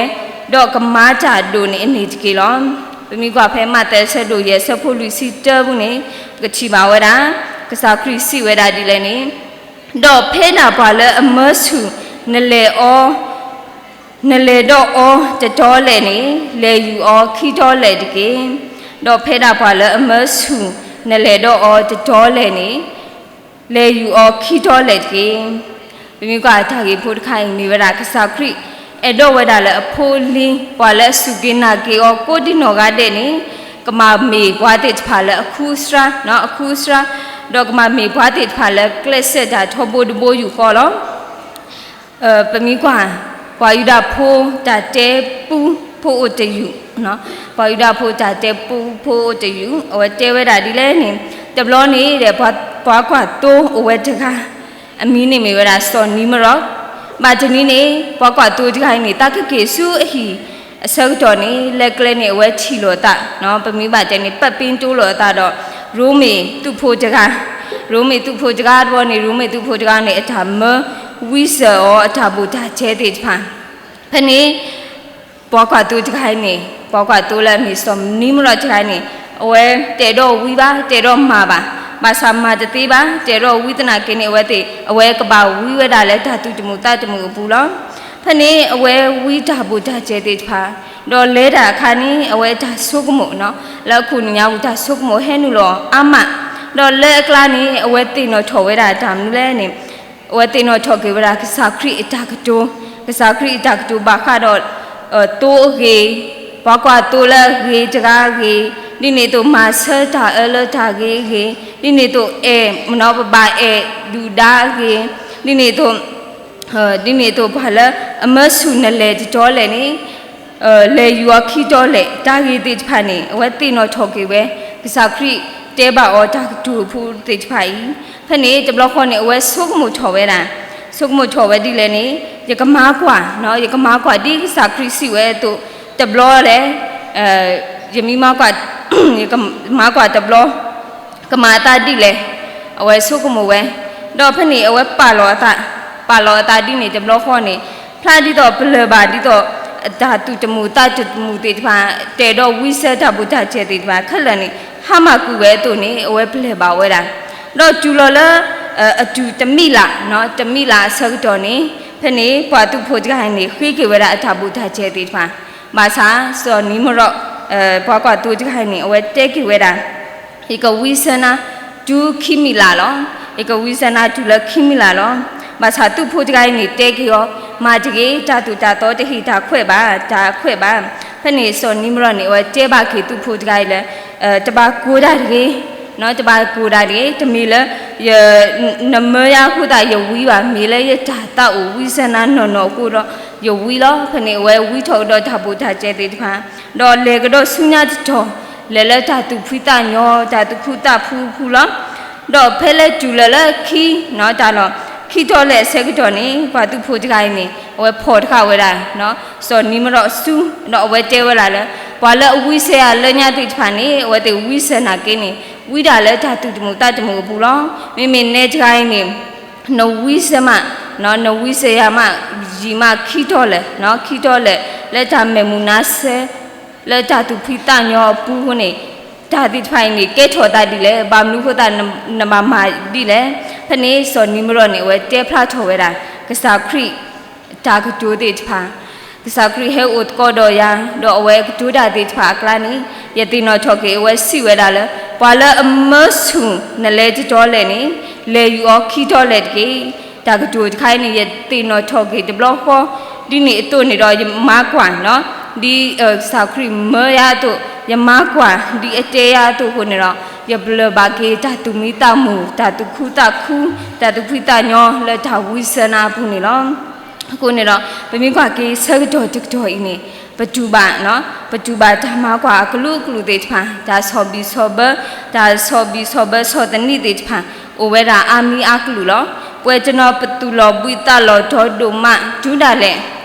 ဒီးကမၤတၢ်ဒိၣ်န့ၢ်အန့ၣ်တက့ၢ်လီၤ. ပမ့ၢ်ကွၢ်ဖဲမးသဲအဆၢဒိၣ်ယဲၢ်အဆၢဖိလွံၢ်ဆံတၢပူၤန့ၣ်, ပကထံၣ်ဘၣ်ဝဲဒၣ်, ကစၢ်ခရံာ်စံးဝဲဒၣ်ဒ်လဲၣ်န့ၣ်, ဒီးဖဲဒၣ်ပှၤလၢအမၢဆူၣ်နလဲၤအီၤ နလဲၤဒီးအီၤတတီလဲၣ်န့ၣ်, လဲၤယူၤအီၤခံတီလဲၣ်တက့ၢ်. ဒီးဖဲဒၣ်ပှၤလၢအမၢဆူၣ်နလဲၤဒီးအီၤတတီလဲၣ်န့ၣ်, လဲၤယူၤအီၤခံတီလဲၣ်တက့ၢ်. ပမ့ၢ်ကွၢ်တၢ်ဂ့ၢ်ဖိတခါအံၤမ့ၢ်ဝဲဒၣ် ကစၢ်ခရံာ်အဲၣ်ဒိးဝဲဒၣ်လၢအဖိအလံၤ ပှၤလၢအစူၢ်က့ၤနာ်က့ၤအီၤကိးဒံနီၢ်ဂၤဒဲးန့ၣ်, ကမၤမ့ၢ်ပှၤသ့ၣ်တဖၣ်လၢအခူအစှၤ, အခူအစှၤ, ဒီးကမၤမ့ၢ်ပှၤသ့ၣ်တဖၣ်လၢကျဲးစၢးတၢ်ထီဘိတဘိယူၢ်ဃီလီၤ. ပမ့ၢ်ကွၢ်, ပှၤယူဒၤဖိတၢ်တဲပူဖိအိၣ်တယုၢ်, ပှၤယူဒၤဖိတၢ်တဲပူဖိအိၣ်တယုၢ် အဝဲတဲဝဲဒၣ်ဒ်လဲၣ်န့ၣ်, တဘျီန့ၣ်ဒီး ပှၤကွၢ်သိအိၣ်ဝဲတဂၤ, အမံၤန့ၣ်မ့ၢ်ဝဲဒၣ်စီၤနံမရီၣ်, ဘၣ်တနံၤန့ၣ် ပှၤကွၢ်သိတဂၤအံၤန့ၣ် သးကက့ၤဆူအဟံၣ်အဆၢကတီၢ်န့ၣ် လၢကျဲန့ၣ်အဝဲထံၣ်လိာ်အသး, ပမ့ၢ်ဘၣ်တဲန့ၣ် ပပ့တိလိာ်အသးဒီး ရိမ့ၤသုးဖိတဂၤ, ရိမ့ၤသုးဖိတဂၤတဘျီန့ၣ် ရိမ့ၤသုးဖိတဂၤန့ၣ် အတၢ်မၢဝံစၢၤအီၤအတၢ်ဘူၣ်တၢ်စဲၤသ့ၣ်တဖၣ်, ဖဲန့ၣ် ပှၤကွၢ်သိတဂၤအံၤန့ၣ်, ပှၤကွၢ်သိလၢအမ့ၢ်စီၤနံမရီၣ်တဂၤအံၤန့ၣ်, အဝဲတအဲၣ်ဒိးဝံဘၣ်, တအဲၣ်ဒိးမၤဘၣ်, ဘၣ်ဆၣ်မၤတသ့ဘၣ်, တအဲၣ်ဒိးဝံသနာ်က့န့ၣ် အဝဲသ့ၣ်, အဝဲကဘၣ်ဝံဝဲဒၣ်လၢတၢ်သူၣ်တမုာ်သးတမုာ်အပူၤလီၤ. ဖဲန့ၣ်အဝဲဝံတၢ်ဘူၣ်တၢ်စဲၤသ့ၣ်တဖၣ်, ဒီးလဲၤတၢ်အခါန့ၣ် အဝဲတၢ်ဆိကမိၣ်, လၢအခိၣ်နူာ်ညါပူၤတၢ်ဆိကမိၣ်ဟဲနုာ်လီၤအါမး, ဒီးလၢအကျါန့ၣ် အဝဲသ့ၣ်နီၣ်ထီၣ်ဝဲဒၣ်တၢ်မနုၤလဲၣ်န့ၣ် အဝဲသ့ၣ်နီၣ်ထီၣ်က့ၤဝဲဒၣ်ကစၢ်ခရံာ်အတၢ်ကတိၤ, ကစၢ်ခရံာ်အတၢ်ကတိၤဘၣ်ဃးဒီးသိအဂ့ၢ်, ပှၤကွၢ်သိလၢအဂ့ၤတဂၤအဂ့ၢ်, ဒ်န့ၣ်အသိးမၤဆၢတၢ်အၢလၢတၢ်ဂ့ၤအဂ့ၢ်, ဒ်န့ၣ်အသိးအဲၣ်, ပဘၣ်အဲၣ်ဒုၣ်ဒါအဂ့ၢ်, ဒ်န့ၣ်အသိး, ဒ်န့ၣ်အသိးပှၤလၢအမၢဆူၣ်နလဲၤတတီလဲၣ်န့ၣ် လဲၤယူၤအီၤခံတီလဲၣ်, တၢ်ဂ့ၢ်သ့ၣ်တဖၣ်န့ၣ် အဝဲသ့ၣ်နီၣ်ထီၣ်က့ၤဝဲ ကစၢ်ခရံာ်တဲဘၣ်အီၤတၢ်ကတိၤဖိသ့ၣ်တဖၣ်အံၤ, ဖဲန့ၣ်တဘျီဃီန့ၣ် အဝဲဆိကမိၣ်ထီၣ်ဝဲဒၣ်, ဆိကမိၣ်ထီၣ်ဝဲဒ်လဲၣ်န့ၣ်, ယကမၤကွၢ်, ယကမၤကွၢ်ဒ်ကစၢ်ခရံာ်စံးဝဲအသိး, တဘျီလဲၣ်, ယမ့ၢ်မၤကွၢ်, ယကမၤကွၢ်တဘျီ ကမၤအသးဒ်လဲၣ်, အဝဲဆိကမိၣ်ဝဲ, ဒီးဖဲန့ၣ်အဝဲပာ်လီၤအသး, ပာ်လီၤအသးဒ်န့ၣ်တဘျီဃီန့ၣ်, ဖျါဒ်သိးပလၢၢ်ဘၣ်ဒ်သိး တၢ်သူၣ်တမုာ်သးတမုာ်သ့ၣ်တဖၣ်, တအဲၣ်ဒိးဝံစၢၤတၢ်ဘူၣ်တၢ်စဲၤသ့ၣ်တဖၣ်ခဲလၢာ်န့ၣ် ဟါမၢ်ကွံာ်ဝဲအသိးန့ၣ် အဝဲပလၢၢ်ဘၣ်ဝဲဒၣ်, ဒီးတုၤလီၤလၢ အတုၤတမံးလး, တမံးလးအဆၢကတီၢ်န့ၣ်, ဖဲန့ၣ်ပှၤသုးဖိတဂၤအံၤန့ၣ် ဃ့က့ၤဝဲဒၣ်အတၢ်ဘူၣ်တၢ်စဲၤသ့ၣ်တဖၣ်, ဘၣ်ဆၣ်စီၤနံမရီၣ်, ပှၤကွၢ်သိတဂၤအံၤန့ၣ် အဝဲတဲက့ၤဝဲဒၣ် ယကဝံဆၢနၤတုၤခံမံးလးလီၤ. ယကဝံဆၢနၤတုၤလၢခံမံးလးလီၤ. ဘၣ်ဆၣ်သုးဖိတဂၤအံၤန့ၣ် တဲက့ၤအီၤ, မၤတဂ့ၤ, တၢ်သိၣ်တၢ်သီတဟ့ၣ်တၢ်ခွဲးဘၣ်, တၢ်ခွဲးဘၣ်. ဖဲန့ၣ်စီၤနံမရီၣ်န့ၣ် အဝဲတဲဘၣ်က့ၤသုးဖိတဂၤအံၤလၢ တဘၣ်ကိၢ်ဒၣ်တဂ့ၤ, တဘၣ်ကိၢ်ဒၣ်တဂ့ၤ, တမ့ၢ်လၢ နမၢယၤအဃိသတးယဝံဘၣ်, မ့ၢ်လၢယတၢ်သးအိၣ်ဝံဆၢနၤနီၢ်နီၢ်အဃိဒီး ယဝံလီၤ. ဖဲန့ၣ်အဝဲဝံထီၣ်ကဒီးတၢ်ဘူၣ်တၢ်စဲၤသ့ၣ်တဖၣ်, ဒီးလဲၤကဒီးဆူညါတတီၤ, လဲၤလၢတၢ်သူၣ်ဖှံသးညီ, တၢ်သူၣ်ခုသးခုအပူၤလီၤ. ဒီးဖဲလဲၤတုၤလၢလၢခံ, တၢ်လီၢ်ခံတီၤလဲၣ်အဆၢကတီၢ်န့ၣ် ပှၤသုးဖိတဂၤအံၤန့ၣ် အဝဲဖီၣ်တဃာ်ဝဲဒၣ် စီၤနံမရီၣ်ဆူ, ဒီးအဝဲတဲဝဲဒၣ်လၢ ပှၤလၢအဝံစၢၤယၤလၢညါသ့ၣ်တဖၣ်န့ၣ် အဝဲသ့ၣ်ဝံစၢၤနာ်က့န့ၣ် ဝံဒၣ်လၢတၢ်သူၣ်တမုာ်သးတမုာ်အပူၤလီၤ. မ့မ့ၢ်နဲတဂၤအံၤန့ၣ် နဝံစၢၤမး, နဝံစၢၤယၤမး, ယံာ်မးခံတီၤလဲၣ်, ခံတီၤလဲၣ်, လၢတၢ်မဲာ်မုာ်နါဆၢ လၢတၢ်သူၣ်ဖှံသးညီအပူၤအဃိန့ၣ်, တၢ်သ့ၣ်တဖၣ်အံၤန့ၣ် ကဲထီၣ်သးဒ်လဲၣ်, ဘၣ်မနုၤအဃိသတး နဘၣ်မၤဒ်လဲၣ်. ဖဲန့ၣ်စီၤနံမရီၣ်န့ၣ် အဝဲတဲဖျါထီၣ်ဝဲဒၣ် ကစၢ်ခရံာ် တၢ်ကတိၤသ့ၣ်တဖၣ်, ကစၢ်ခရံာ်ဟဲအိၣ်သကိးဒီးယၤ, ဒီးအဝဲကတိၤတၢ်သ့ၣ်တဖၣ်အကျါန့ၣ် ယသ့ၣ်နီၣ်ထီၣ်က့ၤ အဝဲစံးဝဲဒၣ်လၢ ပှၤလၢအမၢဆူၣ်နလဲၤတတီၤလဲၣ်န့ၣ် လဲၤယူၤအီၤခံတီၤလဲၣ်တက့ၢ်. တၢ်ကတိၤတခါအံၤန့ၣ် ယသ့ၣ်နီၣ်ထီၣ်က့ၤတဘျီဃီ, ဒ်န့ၣ်အသိးန့ၣ်ဒီး ယမၤကွၢ်, ဒ်ကစၢ်ခရံာ်မၢယၤအသိး, ယမၤကွၢ်ဒ်အတဲယၤအသိးအဃိန့ၣ်ဒီး ယပလၢၢ်ဘၣ်က့ၤတၢ်သူၣ်မံသးမုာ်, တၢ်သူၣ်ခုသးခု, တၢ်သူၣ်ဖှံသးညီလၢတၢ်ဝံစၢၤနၤအပူၤန့ၣ်လီၤ. အဃိန့ၣ်ဒီး ပမ့ၢ်ကွၢ်က့ၤဆၢကတီၢ်တကတီၢ်အံၤန့ၣ် ပတူၢ်ဘၣ်, ပတူၢ်ဘၣ်တၢ်မၤကွၢ်အကလုာ်ကလုာ်သ့ၣ်တဖၣ်, တၢ်ဆီၣ်ဘံၣ်ဆီၣ်ဘၢ, တၢ်ဆီၣ်ဘံၣ်ဆီၣ်ဘၢဆီၣ်သနံးသ့ၣ်တဖၣ် အိၣ်ဝဲဒၣ်အါမံၤအါကလုာ်လီၤ. ပှဲၤတနီၤပသူၣ်လီၤဘှံးသးလီၤတီၤဒိၣ်မး တုၤဒၣ်လဲာ်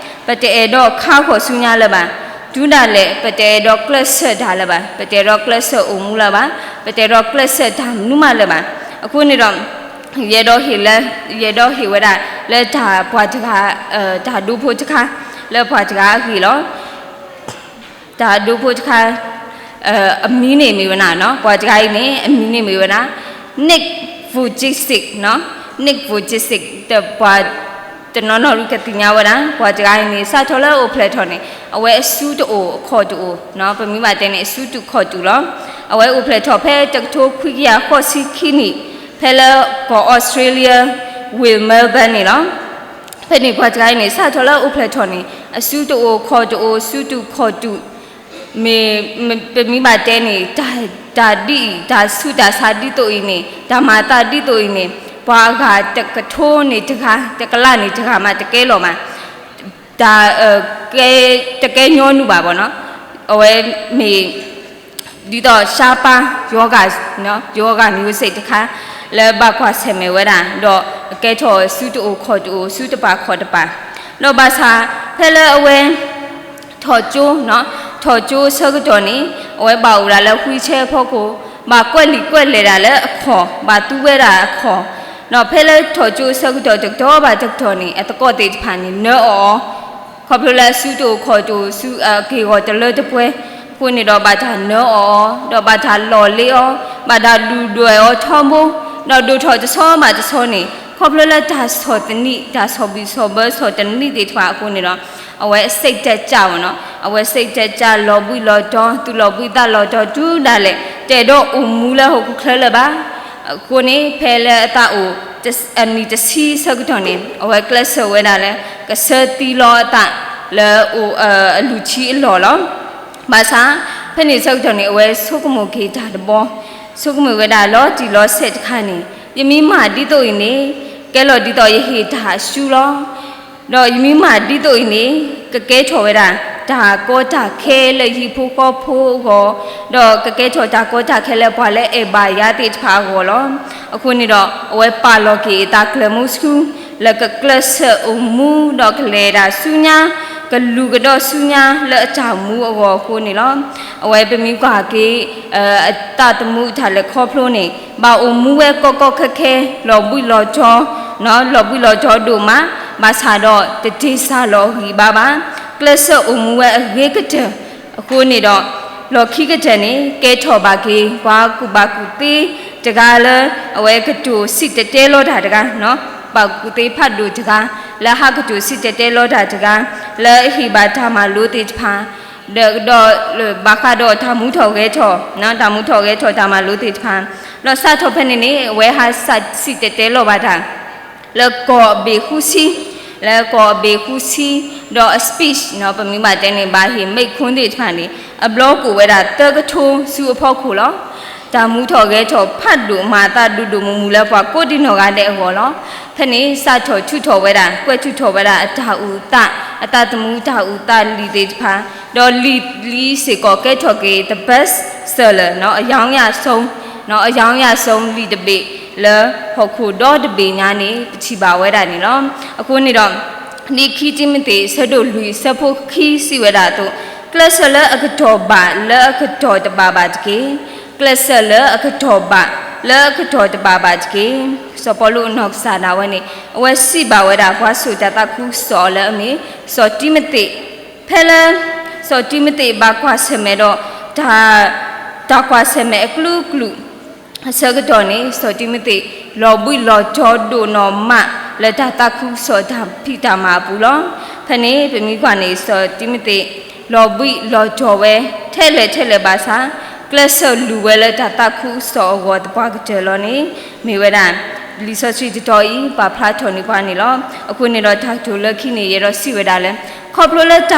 ပတအဲၣ်ဒိးခါဃီၤဆူညါလၢၤဘၣ်, တုၤဒၣ်လဲာ် ပတအဲၣ်ဒိးကျဲးစၢးတၢ်လၢၤဘၣ်, ပတအဲၣ်ဒိးကျဲးစၢးအိၣ်မူလၢၤဘၣ်, ပတအဲၣ်ဒိးကျဲးစၢးတၢ်မနုၤမးလၢၤဘၣ်. အဃိန့ၣ်ဒီး ယအဲၣ်ဒိးဟ့ၣ်လၢ, ယအဲၣ်ဒိးဟ့ၣ်ဝဲဒၣ်လၢတၢ်ပှၤတဂၤ, တၢ်ဒိဖိတခါ, လၢပှၤတဂၤအဂ့ၢ်လီၤ. တၢ်ဒိဖိတခါ အမံၤန့ၣ်မ့ၢ်ဝဲဒၣ်, ပှၤတဂၤအံၤန့ၣ် အမံၤန့ၣ်မ့ၢ်ဝဲဒၣ် Nick Vujicic, Nick Vujicic တပှၤတနီၤနီၤကသ့ၣ်ညါဝဲဒၣ်, ပှၤတဂၤအံၤန့ၣ် စးထီၣ်လၢအိၣ်ဖျဲၣ်ထီၣ်န့ၣ် အဝဲအစုတအိၣ်ခီၣ်တအိၣ်, ပမ့ၢ်ဘၣ်တဲန့ၣ် အစုတခီၣ်တအိၣ်လီၤ. အဝဲအိၣ်ဖျဲၣ်ထီၣ်ဖဲတကထိခွံကယၤဃိးဆံခံနံၣ် ဖဲလၢကီၢ်အီစထြ့လယါ ဝ့ၢ်မဲဘၢၣ်န့ၣ်လီၤ. ဖဲန့ၣ်ပှၤတဂၤအံၤန့ၣ် စးထီၣ်လၢအိၣ်ဖျဲၣ်ထီၣ်န့ၣ် အစုတအိၣ်ခီၣ်တအိၣ် စုတူၢ်ခီၣ်တူၢ်, မ့ၢ်ပမ့ၢ်ဘၣ်တဲန့ၣ် တၢ်ဒ်အံၤ တၢ်ဆူးတၢ်ဆါဒ်သိးအံၤန့ၣ် တၢ်မၤသးဒ်သိးအံၤန့ၣ် ပှၤအဂၤတကထိန့ၣ်တဂၤ တကလးန့ၣ်တဂၤမးတကဲလီၤမး, တၢ် တကဲညီနုၢ်ဘၣ်ဘၣ်နီၤ, အဝဲမ့ၢ် ဒ်သိး ဆါပၢ်ယီဂၤ, ယီဂၤမံၤဝဲစ့ၣ်တခါ လၢဘၣ်ကွၢ်ဆၢၣ်မဲာ်ဝဲဒၣ် ဒီးကဲထီၣ်စုတအိၣ်ခီၣ်တအိၣ် စုတပာ်ခီၣ်တပာ်, ဒီးဘၣ်ဆၣ် ဖဲလၢအဝဲ ထီၣ်ကၠိ, ထီၣ်ကၠိအဆၢကတီၢ်န့ၣ် အဝဲဘၣ်အိၣ်ဒၣ်လၢ wheelchair အဖီခိၣ်, ဘၣ်ကွဲးလံာ်ကွဲးလဲၢ်ဒၣ်လၢအခီၣ်, ဘၣ်သူဝဲဒၣ်အခီၣ်, ဒီးဖဲလၢထီၣ်ကၠိအဆၢကတီၢ်တကတီၢ်ဘၣ်တကတီၢ်န့ၣ် အသကိးသ့ၣ်တဖၣ်န့ၣ် နၢအီၣ်အီၤ ခီဖျိလၢအစုတအိၣ်ခီၣ်တအိၣ် စုအက့ၢ်အဂီၤတလၢတပှဲၤအဃိန့ၣ်ဒီး ဘၣ်တၢ်နၢအီၣ်အီၤ ဒီးဘၣ်တၢ်လီၢ်လ့အီၤ, ဘၣ်တၢ်ဒုၣ်ဒွဲၣ်အီၤထီဘိ, ဒီးဒိၣ်ထီၣ်တဆီဘၣ်တဆီန့ၣ် ခီဖျိလၢတၢ်ဆီၣ်သနံး တၢ်ဆီၣ်ဘံၣ်ဆီၣ်ဘၢဆီၣ်သနံးသ့ၣ်တဖၣ်အဃိန့ၣ်ဒီး အဝဲစိတ်ဓာတ်ကျဘၣ်နီၤ, အဝဲစိတ်ဓာတ်ကျ လီၤဘှံးလီၤတီၤ သူၣ်လီၤဘှံးသးလီၤတီၤ တုၤဒၣ်လဲာ် တအဲၣ်ဒိးအိၣ်မူလၢဟီၣ်ခိၣ်ချၢလၢၤဘၣ်. အဃိန့ၣ် ဖဲလၢအသးအိၣ် အနံၣ်တဆံဆၢကတီၢ်န့ၣ် အဝဲကျဲးစၢးဝဲဒၣ်လၢ ကဆၢသံလီၤအသးလၢ အလုၢ်ထံအလီၢ်လီၤ. ဘၣ်ဆၣ် ဖဲန့ၣ်ဆၢကတီၢ်န့ၣ် အဝဲဆိကမိၣ်က့ၤတၢ်တဘီ, ဆိကမိၣ်ဝဲဒၣ်လီၤတံၢ်လီၤဆဲးတခါန့ၣ် ယမ့ၢ်မၤဒ်သိးအံၤန့ၣ် ကဲလီၤဒ်သိးယဟ့ၣ်တၢ်အစုလီၤ. ဒီးယမ့ၢ်မၤဒ်သိးအံၤန့ၣ် ကကဲထီၣ်ဝဲဒၣ် တၢ်ကီတၢ်ခဲလၢဟံၣ်ဖိဃီဖိအဂီၢ်, ဒီးကကဲထီၣ်တၢ်ကီတၢ်ခဲလၢပှၤလၢအဲၣ်ဘၣ်ယၤသ့ၣ်တဖၣ်အဂီၢ်လီၤ. အဃိန့ၣ်ဒီး အဝဲပာ်လီၤက့ၤအသးကျၢၤမူဆူ လၢကကျဲးစၢးအိၣ်မူဒီးကလဲၤဒၣ်ဆူညါ, ကလုာ်ကဒီးဆူညါလၢအတၢ်မူအဂီၢ်အဃိန့ၣ်လီၤ. အဝဲပမ့ၢ်ကွၢ်က့ၤ အသးသမူအတၢ်လဲၤခီဖျိန့ၣ် ဘၣ်အိၣ်မူဝဲကီကီခဲခဲ လီၤဘှံးလီၤတီၤ, လီၤဘှံးလီၤတီၤဒိၣ်မး, ဘၣ်ဆၣ်ဒီးတတ့ၢ်စၢ်လီၤအဂံၢ်ဘါဘၣ်. ကျဲးစၢးအိၣ်မူဝဲအဂ့ၤကတၢၢ်အဃိန့ၣ်ဒီး လီၢ်ခံကတၢၢ်န့ၣ် ကဲထီၣ်ဘၣ်က့ၤ ပှၤကူၣ်ဘၣ်ကူၣ်သ့တဂၤလၢ အဝဲကတိၤစံၣ်တဲၤတဲလီၤတၢ်တဂၤ, ကူၣ်ဘၣ်ကူၣ်သ့ဖးဒိၣ်တဂၤ လၢဟးကတိၤစံၣ်တဲၤတဲလီၤတၢ်တဂၤ လၢအဟ့ၣ်ဘၣ်တၢ်မၤလိသ့ၣ်တဖၣ် ဒီး ဒီးဘၣ်ဃးဒီးတၢ်မူထီၣ်ဂဲၤထီၣ်, တၢ်မူထီၣ်ဂဲၤထီၣ်တၢ်မၤလိသ့ၣ်တဖၣ်, ဒီးစးထီၣ်ဖဲန့ၣ်န့ၣ် အဝဲဟးစံၣ်တဲၤတဲလီၤဘၣ်တၢ် လၢကီၢ်အဘ့ၣ်ဃုဆံ, လၢကီၢ်အဘ့ၣ်ဃုဆံ, ဒီးအ speech နီၤ ပမ့ၢ်ဘၣ်တဲန့ၣ် ဘၣ်ဟ့ၣ် မိန့်ခွန်း သ့ၣ်တဖၣ်န့ၣ် အဘျီကအိၣ်ဝဲဒၣ်သၢကထိဆူအဖီခိၣ်လီၤ. တၢ်မူထီၣ်ဂဲၤထီၣ်ဖးဒိၣ်မၤအသးဒိၣ်ဒိၣ်မုၢ်မုၢ်လၢပှၤကိးဒံနီၢ်ဂၤဒဲးအဂီၢ်လီၤ. ဖဲန့ၣ်စးထီၣ်ထုးထီၣ်ဝဲဒၣ် ကွဲးထုးထီၣ်ဝဲဒၣ်အတၢ်အုၣ်အသး, အသးသမူတၢ်အုၣ်သးလံာ်သ့ၣ်တဖၣ်, ဒီးလံာ်လံာ်စ့ၢ်ကီးကဲထီၣ်က့ၤ the best seller နီၤ အရောင်းရဆုံး, နီၤ အရောင်းရဆုံး လံာ်တဘ့ၣ်လၢဟီၣ်ခိၣ်ဒီတဘ့ၣ်ညါန့ၣ် ပထံၣ်ဘၣ်ဝဲဒၣ်န့ၣ်လီၤ. အဃိန့ၣ်ဒီး လံာ်ခံတံၤမသ့း ဆၢဒိၣ်လွံၢ် ဆၢဖိခံစံးဝဲဒၣ်အသိး, ကျဲးစၢးလၢအကတီၢ်ဘၣ် လၢအကတီၢ်တဘၣ်ဘၣ်တက့ၢ်. ကျဲးစၢးလၢအကတီၢ်ဘၣ် လၢအကတီၢ်တဘၣ်ဘၣ်တက့ၢ်. စီၤပီလူးအနီၢ်ကစၢ်ဒၣ်ဝဲန့ၣ် အဝဲစံးဘၣ်ဝဲဒၣ် ပှၤစိာ်တၢ်သးခုကစီၣ်အီၤလၢအမ့ၢ် စီၤတံၤမသ့း, ဖဲလၢ စီၤတံၤမသ့းဘၣ်ကွၢ်ဆၢၣ်မဲာ်ဒီး တၢ် တၢ်ကွၢ်ဆၢၣ်မဲာ်အကလုာ်ကလုာ် အဆၢကတီၢ်န့ၣ် စီၤတံၤမသ့း လီၤဘှံးလီၤတီၤဒိၣ်နီၢ်မး လၢတၢ်သးခုကစီၣ်တၢ်ဖံးတၢ်မၤအပူၤလီၤ. ဖဲန့ၣ် ပမ့ၢ်ကွၢ်န့ၣ် စီၤတံၤမသ့း လီၤဘှံးလီၤတီၤဝဲ ထဲလဲၣ်ထဲလဲၣ်ဘၣ်ဆၣ် ကျဲးစၢးလူၤဝဲလၢတၢ်သးခုကစီၣ်အဂီၢ်သပှၢ်ကတၢၢ်လီၤန့ၣ် မ့ၢ်ဝဲဒၣ် လံာ်စီဆှံတတီၤအံၤ ပာ်ဖျါထီၣ်န့ၢ်ပှၤန့ၣ်လီၤ. အဃိန့ၣ်ဒီးတၢ်ကတိၤလၢခံန့ၣ် ယအဲၣ်ဒိးစံးဝဲဒၣ်လၢ ခီဖျိလၢတၢ်ဆီၣ်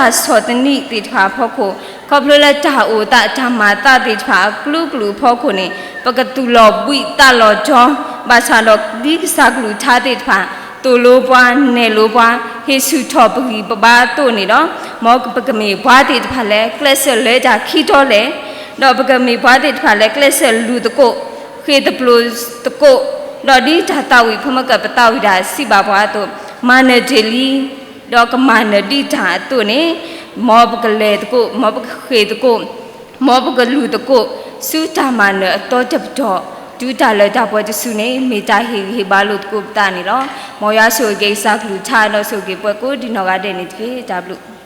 သနံးသ့ၣ်တဖၣ်အဖီခိၣ်, ခီဖျိလၢတၢ်အိၣ်သးတၢ်မၤသးသ့ၣ်တဖၣ်အကလုာ်ကလုာ်အဖီခိၣ်န့ၣ် ပကသူၣ်လီၤဘှံးသးလီၤတီၤ, ဘၣ်ဆၣ်ဒီးဒ်ကစၢ်ကလုၢ်ကထါသ့ၣ်တဖၣ် သိၣ်လိပှၤ, နဲၣ်လိပှၤ, ဟ့ၣ်ဆူၣ်ထီၣ်ပဂံၢ်ပဘါအသိးန့ၣ်ဒီး, မ်ပကမ့ၢ်ပှၤသ့ၣ်တဖၣ်လၢကျဲးစၢးလၢတၢ်ခံတီလဲၣ်, ဒီးပကမ့ၢ်ပှၤသ့ၣ်တဖၣ်လၢကျဲးစၢးလူၤသကိး, ဃ့ၢ်သပျိၢ်သကိး, ဒီးဒ်တၢ်သးဝံၣ်ဖိမ့ၢ်ကပသးဝံၣ်တၢ်စံးဘၣ်ပှၤအသိး, မၤနၢၤတ့ၢ်လံ, ဒီးကမၤနၢၤဒံးတၢ်အသိးန့ၣ်, မ်ပကလဲၤသကိး, မ်ပကဃ့ၢ်သကိး, မ်ပကလူၤသကိး, ဆူတၢ်မၤနၢၤအသီတပတီၢ်, တုၤတၢ်လၢတၢ်ပှဲၤတစုန့ၣ် မ့ၢ်တၢ်ဟ့ၣ်ဂံၢ်ဟ့ၣ်ဘါလိာ်သကိးပသးန့ၣ်လီၤ. မ်ယွၤဆိၣ်ဂ့ၤက့ၤကစၢ်ကလုၢ်ကထါ ဒီးဆိၣ်ဂ့ၤပှၤကိးဒံနီၢ်ဂၤဒဲးန့ၣ်တက့ၢ်. တၢ်ဘျုး